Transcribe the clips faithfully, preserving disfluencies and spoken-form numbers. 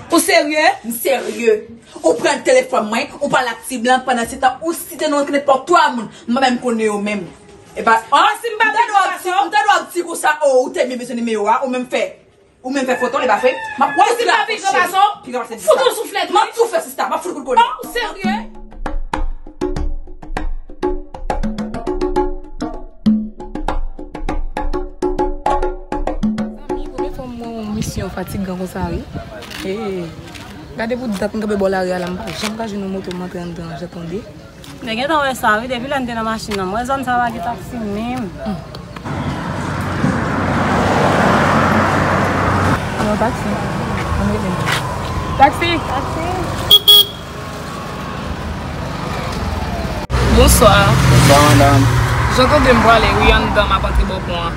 Ou serye? M serye. Ou pran telefòn mwen, ou pale ak ti blan, pandan se tan ou site non nenpòt twa moun, m pa menm konnen yo menm. E pa, ah, si m pa m ta dwe ap di, m ta dwe ap di konsa, oh, ou te byen bezwen nimewo a, ou menm fè, ou menm fè foto, li pa vre? M ap, ou si m pa pi gran pase w, pi gran pase m di sa. Fout yon souflèt, m ap tou fè sista, m ap fout kout konnen. Oh, ou serye? Zanmi, premye fwa m wè yon misye fatigan konsa, wi. Hey. Gade pou dat m kanpe bò lari a la, m pa janm ka jwenn yon moto m antre anndan an, jan tande. Mwen gentan wè sa, wi, depi lè m te nan machin nan. M wè zòn sa pa gen taksi menm. Hmm. Yon taksi. Ann rele m. Taksi! Taksi! Bonswa. Bonswa, madam. Jan tande m prale, wi, anndan, m ap antre bò pon an.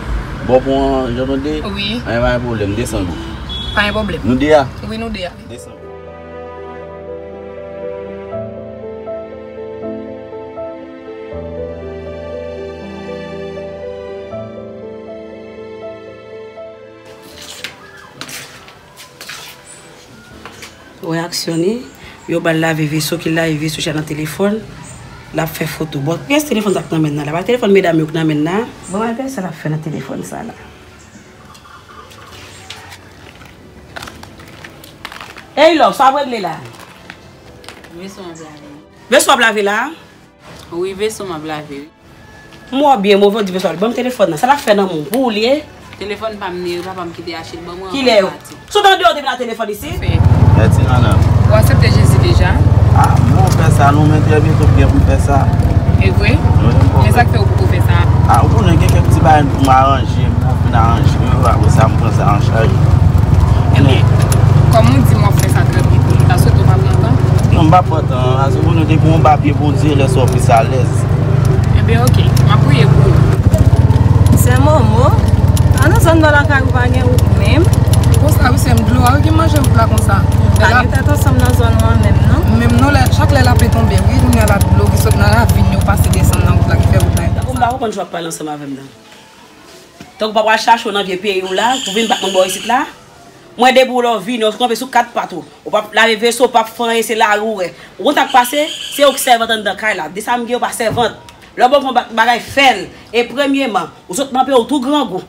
Bò pon an, jan tande? Wi. Anyen, pa gen pwoblèm, desann ou. Pa gen pwoblèm. Nou de a? Wi, nou de a. Desann. Wè aksyon ni, yo ba l lave veso, ki l lave veso chak nan telefòn, l ap fè foto. Bon, pyès telefòn sa k nan men l la, pa telefòn medam yo k nan men l la. Bon, men pyès sa l ap fè nan telefòn sa la. Ey, love, sa w ap regle la? Veso m ap lave. Veso w ap lave la? Wi, veso m ap lave, wi. M wè w byen move, w di veso w ap lave. Ban m telefòn nan. Sa l ap fè nan men w? Pou ou li ye? Telefòn pa m li ye, papa m ki te achte l ban mwen. Kilè yo? Sot andeyò depi nan telefòn isit. Mèsi, madanm. Ou aksepte Jezi deja? Ah, mwen fè sa, non, men trè byento m gen pou m fè sa. E vre? Wi, m poko fè. Men sa k fè ou poko fè sa? Ah, ou konnen gen kèk ti bagay pou m aranje, m poko fin aranje yo, apre sa, m pran sa an chaj. Ebyen, kòm ou di m w ap fè sa trè byento, m ta swete w pa pran tan. Non, m p ap pran tan, paske ou konnen depi yon papye Bondye, lè sa w plis alèz. Ebyen, oke, m ap priye pou ou. Sè Momo, a nan zòn nò lakay ou pa gen wout menm? Konsa wi, sè m, dlo a wi ki manje wout la konsa. Pa gen tèt ansanm nan zòn ou an menm, non? Menm non, lè, chak lè lapli tonbe, wi, kounye a la dlo ki sot nan ravin yo pase desann nan wout la ki fè wout la. Tankou m pa konprann jan w ap pale ansanm avè m nan. Tankou w pa pral chache w nan vye peyi w la, pou vin bat moun bò isit la. Mwen depi w lè w vini, w kanpe sou kat pat ou. Ou p ap lave veso, w p ap fè anyen, se lari w wè. Ou konn sa k pase? Se ou k sèvant anndan kay la. De sa m gen, ou pa sèvant. Lè w bon pou yon ba-, bagay, fè l. E premyeman, ou sot nan peyi w tou grangou.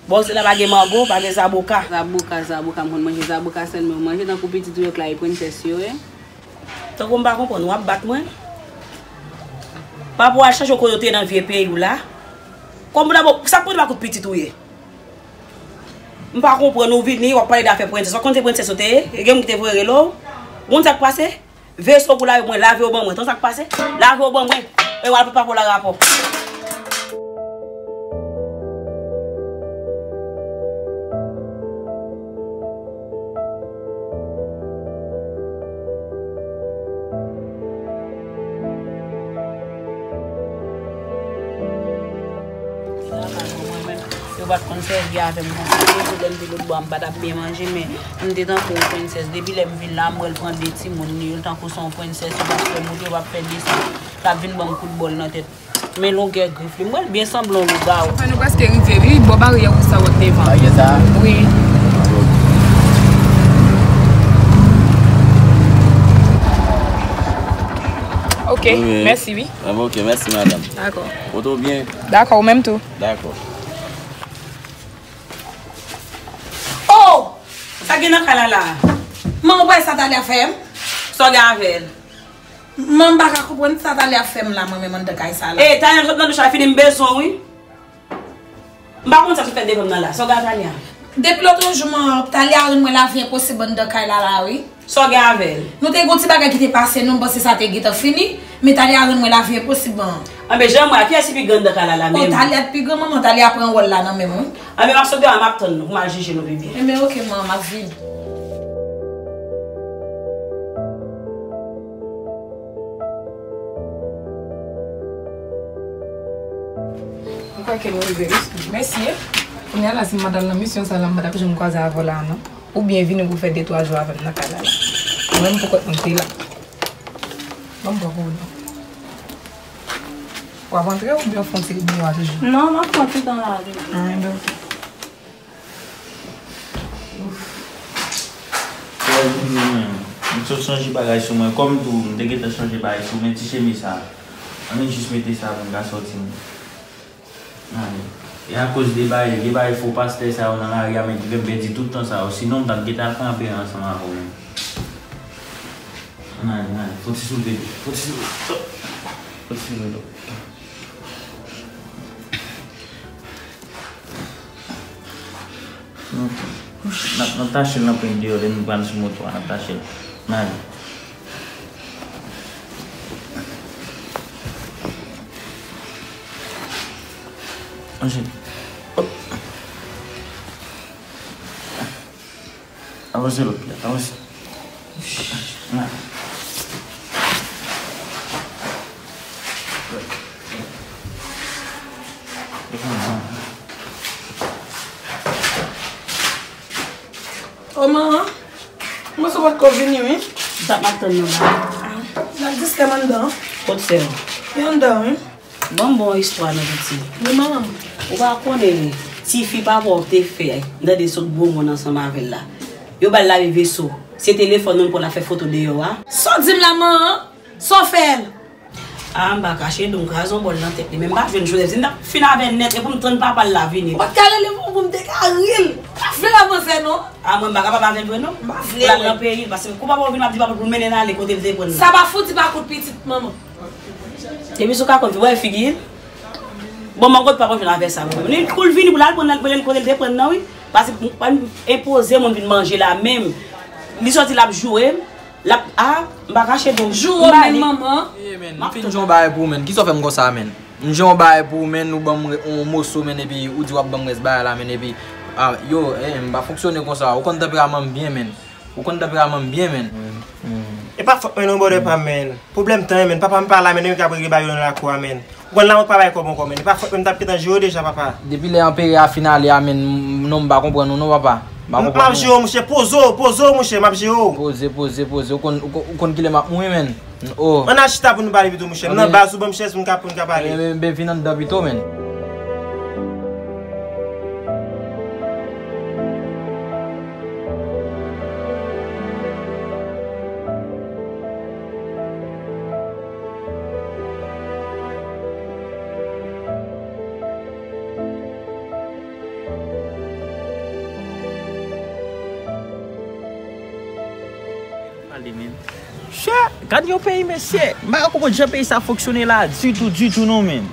Bò isit la pa gen mango, pa gen zaboka. Zaboka, zaboka, m konn manje zaboka sèlman. Ou manje tankou pitit ou yo k lari prensès yo, wi. Tankou m pa konprann, w ap bat mwen? Pa pou w al chache w kote w te ye nan vye peyi w la. Kòm w dabò, sa k pote pa kout pitit ou ye? M pa konprann, ou vini, w ap pale de afè prensès. Ou konn se prensès ou te ye? E gen moun ki te voye rele w? Ou konn sa k pase? Veso pou lave pou mwen, lave yo ban mwen. Tann sa k pase? Lave yo ban mwen. E w al papa pou la rapò. Yo pa t konn sèvi avè m konsa. Depi lè m te lòtbò a, m pa t ap byen manje, men m te tankou yon prensès. Depi lè m vin la, m wè l pran de timoun li yo, l tankou se yon prensès, yo p ap fè moute, yo p ap fè desann. L ap vin ban m kout bòl nan tèt. Men longè grif li, m wè l byen sanble yon lougawou. Anfen, nou prèske rive, wi, bò baryè wouj sa w ap devan. Baryè sa a? Wi. Ok, mèsi, wi. Ah, ok, mèsi, madanm. Dakò. Ou tou byen? Dakò, ou menm tou. Dakò. Oh! Sa gen nan kay la la? Manman, ou pa wè sa Thalia fè m? Sa w gen avè l? Manman, m pa ka konprann sa Thalia fè m la, mwen menm anndan kay sa la. E, Thalia sot nan douch la fini, m bezwen w, wi. M pa konn sa sot fè devan m nan la. Sa w gen avè Thalia? Depi lòt jou, manman, Thalia rann mwen lavi enposib anndan kay la la, wi. Sa w gen avè l? Nou te gen yon ti bagay ki te pase nou, m panse sa te gentan fini, men Thalia rann mwen lavi enposib, manman. Anben, jan m wè a, kiyès ki pi gran anndan kay la la menm? Oh, Thalia t pi gran, manman, Thalia pran wòl la nan men mwen. Anben, m ap sot deyò a, m ap tann nou pou m al jije nou pi byen. Enben, oke, manman, m ap vini. M kwè ke nou rive, wi. Mèsi, e. Kounye a la, si m pa t al nan misyon sa la, m pa t ap janm kwaze avè w la, non. Ou byen vini pou fè de twa jou avè m nan kay la la. Mwen menm poko konn te la. Ban m pran pou ou non. W ap antre oubyen w fè yon ti bouwa toujou? Non, m ap pran ti tan la tou. Ah, enben, oke. Ouf. Yo, M sot chanje bagay sou mwen. Kòm tou, m te gentan chanje bagay sou mwen, ti chemiz sa. Ann jis mete sa pou m ka sòti. Ay. E akoz de bagay, de bagay fo pastè sa yo nan lari a menm ki fè m pèdi tout tan sa yo. Sinon, m t ap gentan al kanpe ansanm avè w menm. Ann ale, ann ale. Fò ti soulve tou. Fò ti soulve. Fò ti soulve tou. N ap, n ap tache l nan pwen deyò, lè nou pral sou moto a, n ap tache l. N ale. Anjin. Avanse lòt pye a, avanse. N ale. O manman, mwen sou potko vini wi. Sa m ap tann nou la. N ap diskè anndan. Kot sè w? Li anndan wi. Ban m bon istwa nou piti. Wi manman. Ou pa konnen li. Tifi papa w te fè, m tande sot gwo moun ansanm avè l la. Yo ba l lave veso. Se telefòn nou pou l ap fè foto deyò a. Sa w di m la manman? Sa w fè l? A, m pa kache, dou m kraze yon bòl nan tèt li. Men m pa jwenn Joseph. Si m t ap fin avè l nèt, e pou m tann papa l la vini. Ou pa t ka rele m pou m te ka ri l. M pa vle l avanse non. A, mwen m pa kapab avè l vre non. M pa vle l al nan peyi l, paske kou papa w vin, m ap di papa l pou l mennen l ale kote l te pran l. Sa pa fouti pa kout pitit, manman. Depi sou ka konn wè figi l. Bon, mwen kot papa w jwenn avè sa, mwen. Li kou l vini pou l al pran l, al mennen l kote l te pran l nan, wi. Paske m pa enpoze moun vin manje la menm. Li sòti l ap joure m. L ap, a, m pa kache dou m. Jou ou menm, manman. Ye, men, m fin jwenn yon bagay pou ou, men. Kisa w fè m konsa, men? M jwenn yon bagay pou ou, men, ou ban m re-, yon moso, men, epi ou di w ap ban m rès bagay la, men, epi, a, yo, eh, m pa fonksyone konsa. Ou konn tanperaman m byen, men. Ou konn tanperaman m byen, men. E pa fòt mwen non, brother pa m, men. Pwoblèm tan, men. Papa m pa la, men, nou k ap regle bagay yo nan lakou a, men. Ou konn la mwen pa bay kòb ankò, men. E pa fòt mwen, m t ap gentan jere w deja, papa. Depi lè anperè a fin ale a, men, non, m pa konprann ou non, papa. M pa konprann ou. M ap jere w, monchè. Poze w, poze w, monchè, m ap jere w. Poze, poze, poze. Ou konn, ou konn, ou konn kilè m ap mouri, men. Oh. Ann al chita pou nou pale pito, monchè. M nan baz ou ban m chèz pou n ka, pou n ka pale. Enben, enben, vin anndan pito, men. Pale, men. Chè, gad yon peyi, mesye. M pa ka konprann jan peyi sa fonksyone la ditou, ditou non, men.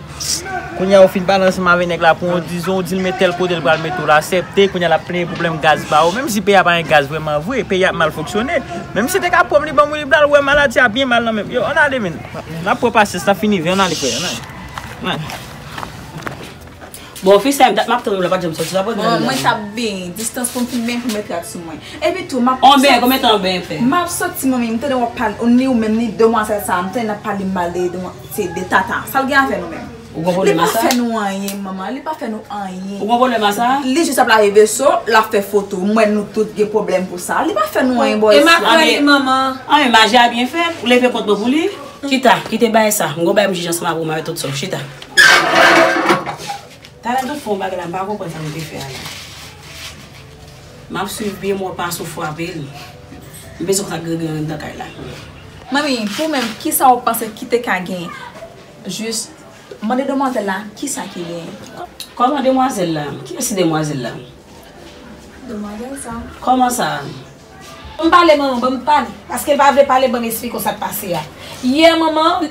Kounye a ou fin pale ansanm avèk nèg la pou yon dizon, ou di l men tèl kote l pral mete w, l aksepte, kounye a l ap plenyen pwoblèm gaz ba ou. Menm si peyi a pa gen gaz vrèman vre, peyi a ap mal fonksyone. Menm si te ka pran m li ban m wi, li pral wè maladi a byen mal nan menm. Yo, ann ale, men. N ap pran pasyans, n ap fini ven, ann ale, frè, ann ale. Ann ale. Bon, fi sa, dat m ap tann ou la, pa t janm soti. Sa pote nan men. Mwen t ap benyen, distans pou m fin benyen pou m mete ak sou mwen. Epi tou, m ap soti. On benyen, konbyen tan on benyen fè? M ap soti, manmi, m tande w ap pale, ni ou menm, ni demwazèl sa, m tande n ap pale mal de demwa-, se de tata. Sa l gen a fè nou menm? Ou gon pwoblèm a sa? Li pa fè nou anyen, manman, li pa fè nou anyen. Ou gon pwoblèm a sa? Li jis ap lave veso, l ap fè foto. M wè nou tout gen pwoblèm pou sa. Li pa fè nou anyen, bòy. E m ap pran li, manman. Anyen, maji a byen fèt, ou leve kont mwen pou li. Chita, kite bagay sa. M gon bagay pou m jije ansanm avè w, m avè tout sa. Chita. Talè tout fè yon bagay la, m pa konprann sa nou te fè a la. M ap swiv byen, mwen pa sou frape l. M bezwen konn sa k gen anndan kay la. Manmi, pou menm, kisa w panse ki te ka gen? Jis, mande demwazèl la, kisa ki gen? Kòman demwazèl la? Kiyès ki demwazèl la? Demwazèl sa. Kòman sa? Ban m pale, manman, ban m pale. Paske l pa vle pale, ban m esplike w sa k pase a. Yè, manman,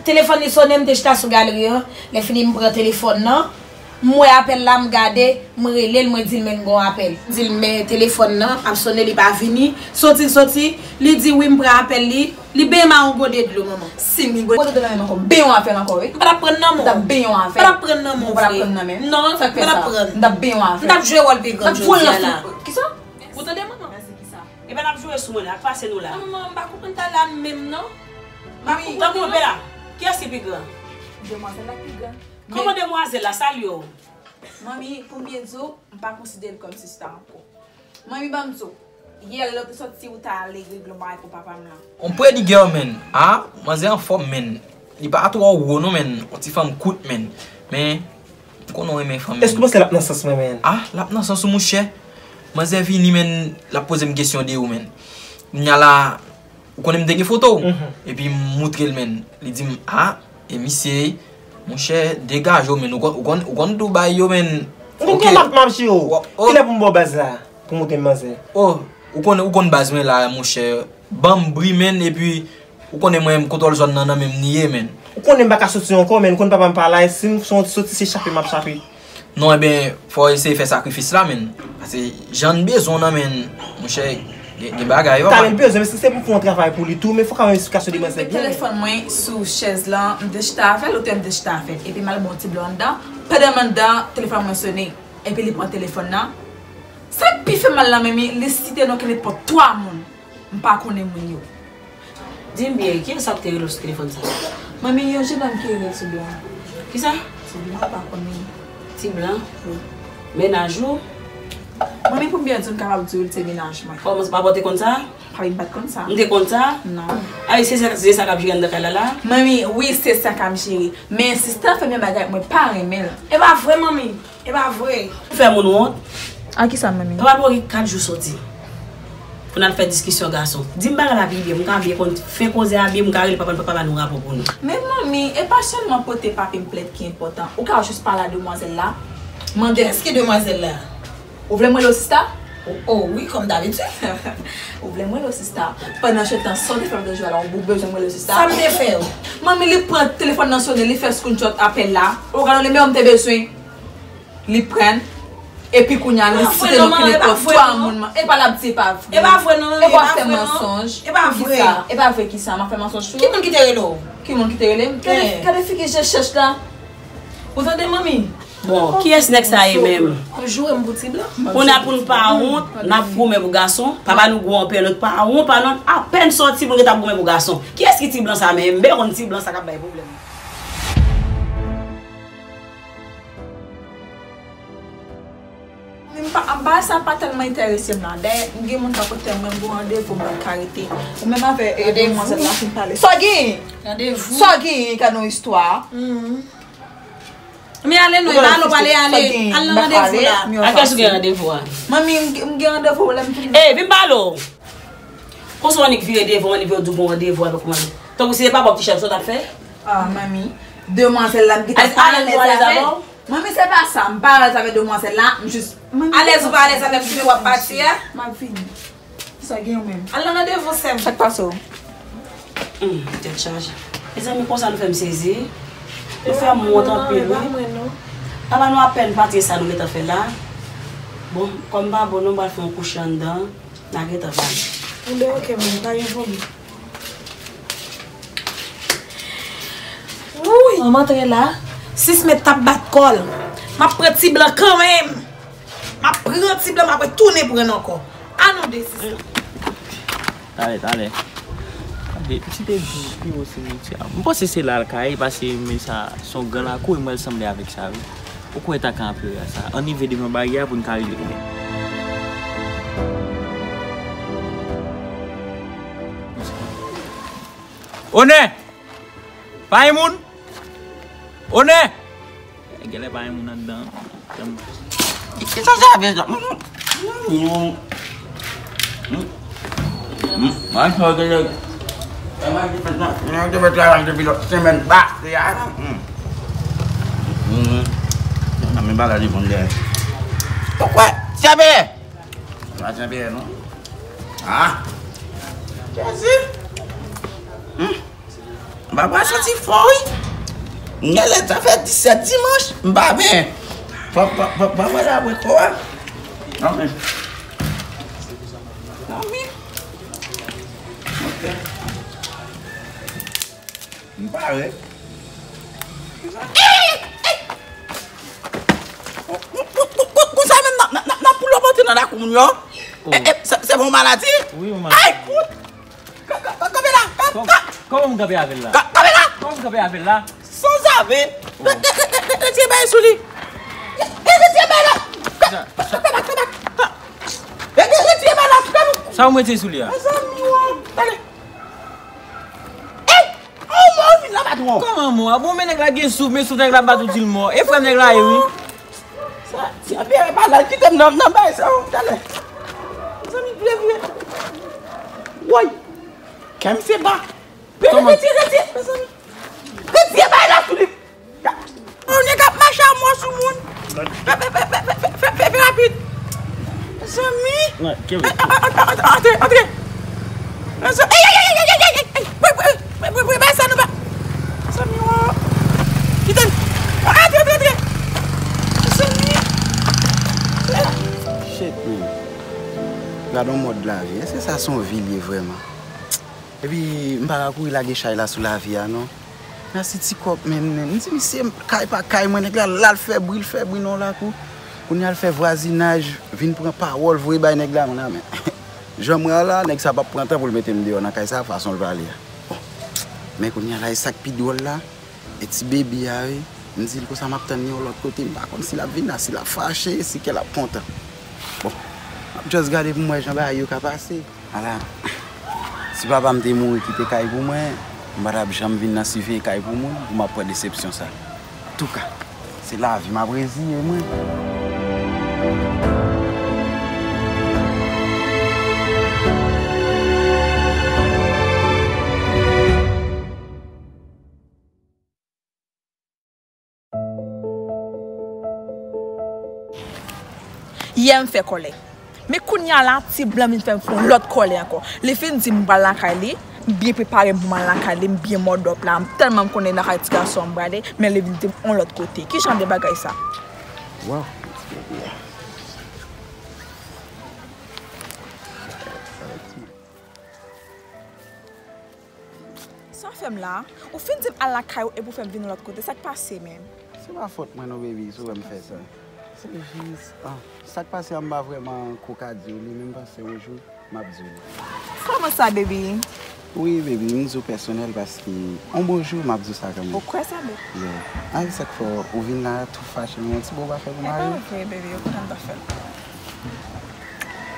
telefòn li sonnen, m te chita sou galri an. Lè fini, m pran telefòn nan. M wè apèl la, m gade, m rele l, mwen di l, men m gon apèl. M di l, men telefòn nan ap sonnen, li pa vini. Soti l soti, li di wi, m pran apèl li. Li benyen m a yon gode dlo, manman. Si m gen gode dlo nan men m ankò, m benyen w avè l ankò, wi. M pa t ap pran nan men w. M t ap benyen w avè l. M pa t ap pran nan men w, frè. M pa t ap pran nan men w. Non, sa k fè sa? M t ap benyen w avè l. M t ap jwe wòl pi gran jodi a la. Kisa? Ou tande, manman? Kisa? Epi l ap joure sou mwen la, l ap pase nou la. Non, manman, m pa konprann talè a menm, non. M pa konprann, non. Tankou mwen pe la. Kiyès ki pi gran? Demwazèl la pi gran. Kòman demwazèl la? Salye w. Manmi, pou m byen di w, m pa konsidere l kòm sista ankò. Manmi, ban m di w, yè lè w te soti, ou t ale regle yon bagay pou papa m lan. On pretty girl, man. Ah, manzè anfòm, man. Li pa twò wo, non, man. On ti fanm kout, man. Men, m konnen w renmen fanm, man. Èske w panse l ap nan sans mwen, man? Ah, l ap nan sans ou, monchè. Manzè vini, man, l ap poze m kesyon de ou, man. Kounye a la, ou konnen m te gen foto w. Mhm. Epi m moutre l, men. Li di m, a, e misye, monchè, degaje w, men. Ou konn, ou konn, ou konn tou bay yo, men. Ou konn oke. Kilè m ap, m ap jere w? Kilè pou m ba w baz la? Pou moutre m manzè. O, ou konn, ou konn baz mwen la, monchè. Ban m bri, men, epi ou konnen mwen, kontwòl zòn nan, nan men m li ye, men. Ou konnen m pa ka soti ankò, men. Ou konn papa m pa la, e si m soti, se chape m ap chape. Non, ebyen, fò w eseye fè sakrifis la, men. Paske jan n bezwen w nan men, monchè, gen, gen bagay, papa. Talè l bezwen, men se pou fè yon travay pou li tou, men fò ka yon esplikasyon de manzè byen. Telefòn mwen sou chèz lan, m te chita avè l, otè m te chita avè l. Epi m al ba yon ti blan anndan. Pandan m anndan, telefòn mwen sonnen. Epi li pran telefòn nan. Sa k pi fè mal la, menm, li site non kenenpòt twa moun. M pa konnen moun yo. Di m byen, kiyès sa k te rele w sou telefòn sa? Manmi, yon jennonm ki rele Ti Blan. Kisa? Ti Blan, ou pa konnen. Ti Blan? Wi. Mennaj ou? Manmi, pou m byen di w, m kapab di w li se mennaj mwen. Kòman, papa w te konn sa? Papi m pa t konn sa. M te konn sa? Non. A, e se sa, se sa k ap jere anndan kay la la? Manmi, wi, se sa k ap jere. Men sista fè m yon bagay, mwen pa renmen l. E pa vre, manmi. E pa vre. Ou fè moun wont. A kisa, manmi? Papa nou gen kat jou soti. Pou n al fè diskisyon gason. Di m bagay la pi byen, m ka byen konn fè koze a byen, m ka rele papa n, papa ba nou rapò pou nou. Men manmi, e pa sèlman pote papi m plent ki enpòtan. Ou ka jis pale a demwazèl la. Mande l. Kiyès ki demwazèl la? Ou vle m rele w sista? O, o, wi, kòm dabitid. Ou vle m rele w sista? Pandan se tan, sa w te fè lòt jou a la, ou bezwen m rele w sista? Sa m te fè w? Manmi, li pran telefòn nan sonnen, li fè screenshot apèl la. Ou gade nimewo m te bezwen. Li pran l, epi kounye a li site non kenenpòt twa moun. E pa l ap di e pa vre. E pa vre non, e pa vre non. E pa vre. E pa vre kisa? M ap fè mansonj sou ou? Ki moun ki te rele w? Ki moun ki te rele m? Gade, gade figi je chèch la. Ou tande, manmi? Bon, kiyès nèg sa ye menm? Ou joure m pou Ti Blan? Kounye a pou n pa wont, n ap goumen pou gason. Papa nou gwo anpil, nou pa wont, pa non, apèn sòti pou n gentan ap goumen pou gason. Kiyès ki Ti Blan sa menm? M bezwen konn Ti Blan sa k ap bay pwoblèm. Men m pa, bagay sa pa tèlman enterese m la. Dayè, m gen moun k ap rete mwen, m gen yon randevou m pa ka rete. Ou menm avè, e, demwazèl la fin pale. Sa w genyen? Randevou. Sa w genyen, gade yon istwa. Men ale non, e pa ale w prale ale. Al nan randevou la. Ak kiyès ou gen randevou a? Manmi, m, m gen randevou lè m fin. Ey, vin pale w. Konsa w annik vire devan w, annik vire w di w gen randevou avèk yon manmi. Tankou se te papa w ki chèf, sa w t ap fè? Ah, manmi, demwazèl la, m gentan alèz avè l. Manmi, se pa sa, m pa alèz avè demwazèl la, m jis, manmi, alèz ou pa alèz avè l, kote w ap pati a? M ap vini. Sa gen ou menm? Al nan randevou, sè m. Sa k pase w? Hmm, tèt chaje. Mezanmi, konsa nou fè m sezi. Nou fè m wont anpil, wi. Papa nou apèn pati, sa nou gentan fè la. Bon, kòm m pa bon, nou pral fè yon kouche anndan. N a gentan pale. Anben, oke, manmi, pa gen pwoblèm. Wouy! Manman antre la. Sis mèt t ap bat kò l. M ap pran Ti Blan kanmenm. M ap pran Ti Blan, m ap retounen pran l ankò. A nou de, sista. Talè, talè. Gade, pitit te di pi wo se mouti a. M panse se la l ka ye, paske men sa, se yon gran lakou, e m wè l sanble avèk sa, wi. Ou kwè ta ka anpire a sa? Ann rive devan baryè a pou n ka rele. Onè! Pa gen moun? Onè! Genlè pa gen moun anndan. Kisa sa vle di? Mwen fè genlè. Mwen te fè travay depi lòt semèn pase a. Nan men bagay li konn dèyè. Ou kwè? Sèvè! Pa Sèvè non. Ah! Jezi! M pa pral santi fò, wi. Genlè sa fè disèt dimanch, m pa byen. Fò, fò, fò, fò mwen la pran kò a. Non, men. Non, men. Ok. M pare. Konsa menm nan, nan, nan, nan pou lòbòte nan lakou moun yo. E, e, se, se yon maladi? Wi, yon maladi. Ay, kout! Ka-, ka-, ka-, kanpe la! Ka-, ka- Kòman m kanpe avè l la? Ka-, kanpe la! Kòman m kanpe avè l la? Sanzave! Re-, re-, re-, re-, retire bagay sou li! Re-, re-, retire bagay la! Ka-, ka-, ka-, ka-, ka-, ka-, re-, re-, retire bagay la! Sa w mete sou li a? Mezanmi, w, talè! Ey! Oh, mò, vin la, patwon! Kòman mò? A bon, men nèg la gen souf, men souf nèg la bat ou di l mò. E frè nèg la ye, wi. Sa, ti Pierre pa la, kite m nan, nan bay sa, oh, talè. Zanmi vye, vye. Woy! Kè m se ba. Retire, retire, retire, mezanmi. Retire bay la sou li. Yon nèg ap mache a mò sou moun. Fè, fè, fè rapid. Mezanmi. Antre, antre, antre. Mezanmi. Ey, ey, ey, ey, ey, ey, ey. Pre, pre, pre, pre, pre, bay sa nou ba. Mezanmi, oh. Kite l. Antre, antre, antre. Mezanmi. Shit, man. Gad yon mòd lavi. Èske sa se yon vi l ye vrèman? Epi, m pa ka kouri lage chay la sou lavi a, non. Mèsi ti kòb, men, men. M di misye, kay pa kay mwen, nèg la, l al fè bri, l fè bri nan lakou. Kounye a l fè vwazinaj, vin pran pawòl, voye bay nèg la, men, men. Jan m wè a la, nèg sa p ap pran tan pou l mete m deyò nan kay sa, fason l pale a. Bon. Men kounye a la, e sa k pi dwòl la, e ti baby a, wi. M di l konsa m ap tann li yon lòt kote, m pa konn si l ap vin la, si l ap fache, si kè l ap kontan. Bon, m ap just gade pou m wè jan bagay yo ka pase. Ala, si papa m te mouri kite kay pou mwen, m pa t ap janm vin nan siveye kay pou moun, pou m ap pran desepsyon sa. Antouka, se lavi m ap reziye mwen. Yè m fè kòlè. Men kounye a la, ti blan vin fè m fè yon lòt kòlè ankò. Li fin di m pral lakay li, m byen prepare m pou m al lakay li, m byen mòdòp la. M tèlman m konnen lakay ti gason an m prale, men li vin di m yon lòt kote. Ki jan de bagay sa? Waw, ti bebe a. Sa w fè m la? Ou fin di m al lakay ou epi w fè m vin yon lòt kote. Sa k pase menm? Se pa fòt mwen non, baby, si w wè m fè sa. Se jis, ah, sa k pase a m pa vrèman ko ka di w li, men m panse yon jou m ap di w li. Kòman sa, baby? Wi, baby, m di w pèsonèl paske yon bon jou m ap di w sa kanmenm. Ou kwè sa, baby? Yeah. Ah, e sa k fè w vin la tou fache, men yon ti bo w pa fè pou mari w? E pa vre, baby, ou konnen m pa fè l.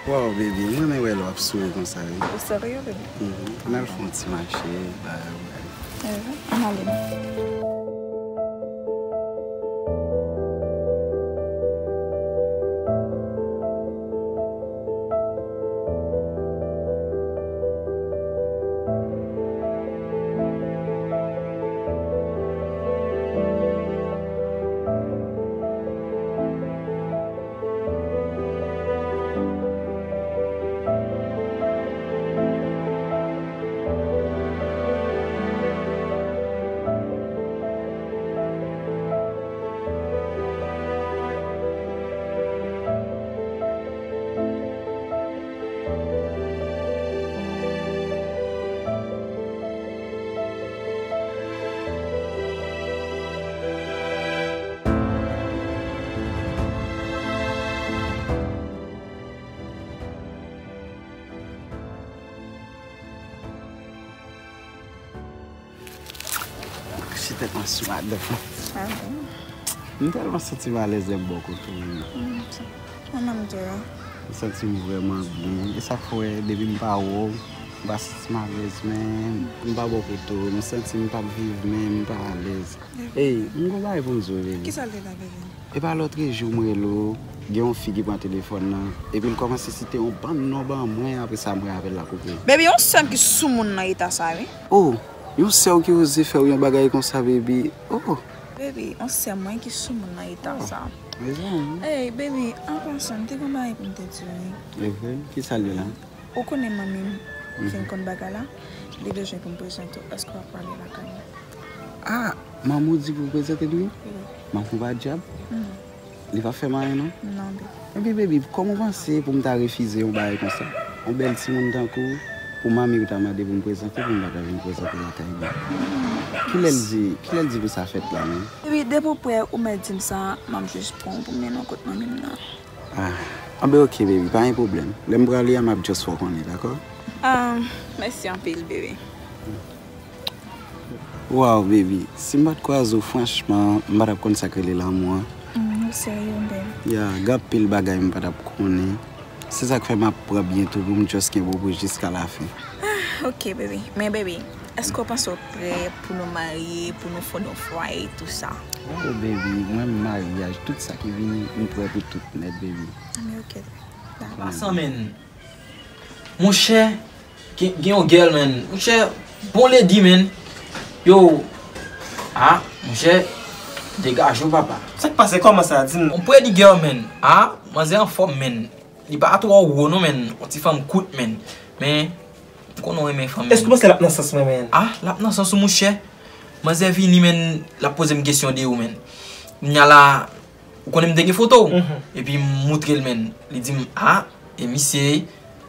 Wow, baby, m renmen wè lè w ap souri konsa, wi. Ou serye, baby? Mhm. Ann al fè yon ti mache, bay, bay. Mhm. Ann ale. Kouche tèt mwen sou madanm. Ah bon? M tèlman santi m alèz lè m bò kote w. Mm, sa. Kòman m di w? M santi m vrèman byen. E sa k fè w wè depi m pa wè w, m pa santi m alèz menm. M pa bò kote w, m santi m p ap viv menm, m pa alèz. Ey, m gon bagay pou m di w, baby. Kisa l te la, baby? E pa lòtrejou m rele w, gen yon fi ki pran telefòn nan, epi l kòmanse site yon bann non ban mwen, apre sa m wè apèl la koupe. Baby, yon sè m ki soumoun nan eta sa, wi. Oh, yon sè w ki oze fè w yon bagay konsa, baby. Oh. Baby, yon sè mwen ki soumoun nan eta sa. Mezanmi. Ey, baby, an pasan, m te gon bagay pou m te di w, wi. E vre? Kisa l ye la? Ou konnen manmi m fin konn bagay la, li bezwen pou m prezante w. Èske w ap prale lakay mwen? Ah, manmi w di pou w prezante l, wi? Wi. Manmi w pa djab? Non. Li pa fè m anyen, non? Non, baby. Ebyen, baby, kòman w panse pou m ta refize yon bagay konsa? Yon bèl timoun tankou w, pou manmi w ta mande pou m prezante, pou m pa ta vin prezante lakay li. Kilè l di, kilè l di pou sa fèt la, menm? Baby, depi w prè, ou mèt di m sa, m ap jis pran w pou m mennen w kot manmi m nan. Ah, anben oke, baby, pa gen pwoblèm. Lè m prale a, m ap just fè w konnen, dakò? Ah, mèsi anpil, baby. Wow, baby, si m pa t kwaze w, franchman, m pa t ap konn sa k rele lanmou an. Mm, ou serye, baby? Ya, gen anpil bagay m pa t ap konnen. Se sa k fè m ap pran byen tou pou m just kenbe w pou jiska lafen. Ah, oke, baby. Men, baby, èske w panse w prè pou nou marye, pou nou fonde yon fwaye, tou sa? Oh, baby, mwen, maryaj, tout sa ki vini, m prè pou tout nèt, baby. Men oke. An pasan, men, monchè, Gen, gen yon girl, man. Monchè, bon lady, man. Yo. Ah, monchè, degaje w, papa. Sa k pase? Kòman sa? Di m. Yon pretty girl, man. Ah, manzè anfòm, man. Li pa twò wo, non, man. Yon ti fanm kout, man. Men, m konnen w renmen fanm, man. Èske w panse l ap nan sans mwen, man? Ah, l ap nan sans ou, monchè. Manzè vini, man, l ap poze m kesyon de ou, man. Kounya la, ou konnen m te gen foto w? Mhm. Epi m moutre l, man. Li di m, ah, e misye,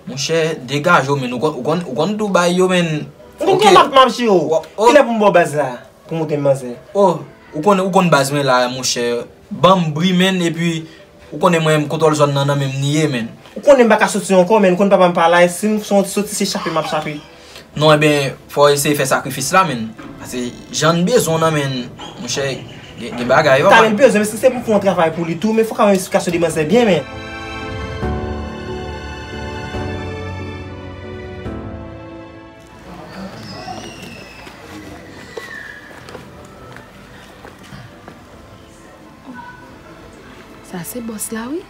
monchè, degaje w, man. Ou konn, ou konn, ou konn tou bay yo, man. M konn ki lòt m ap jwe w. Kilè pou m ba w baz la? Pou moutre m manzè. Oh, ou konn, ou konn baz mwen la, monchè. Ban m bri, man, epi ou konnen mwen, m kontwòl zòn nan, nan men m li ye, man. Ou konnen m pa ka soti ankò, man. Ou konn papa m pa la, e si m soti, se chape m ap chape. Non, ebyen, fò w eseye fè sakrifis la, man. Paske jan n bezwen w nan, man, monchè, gen, gen bagay, papa. Talè l bezwen, men si se pou fè yon travay pou li tou, men fò ka yon esplikasyon de manzè byen, man. Sa se bòs la, wi.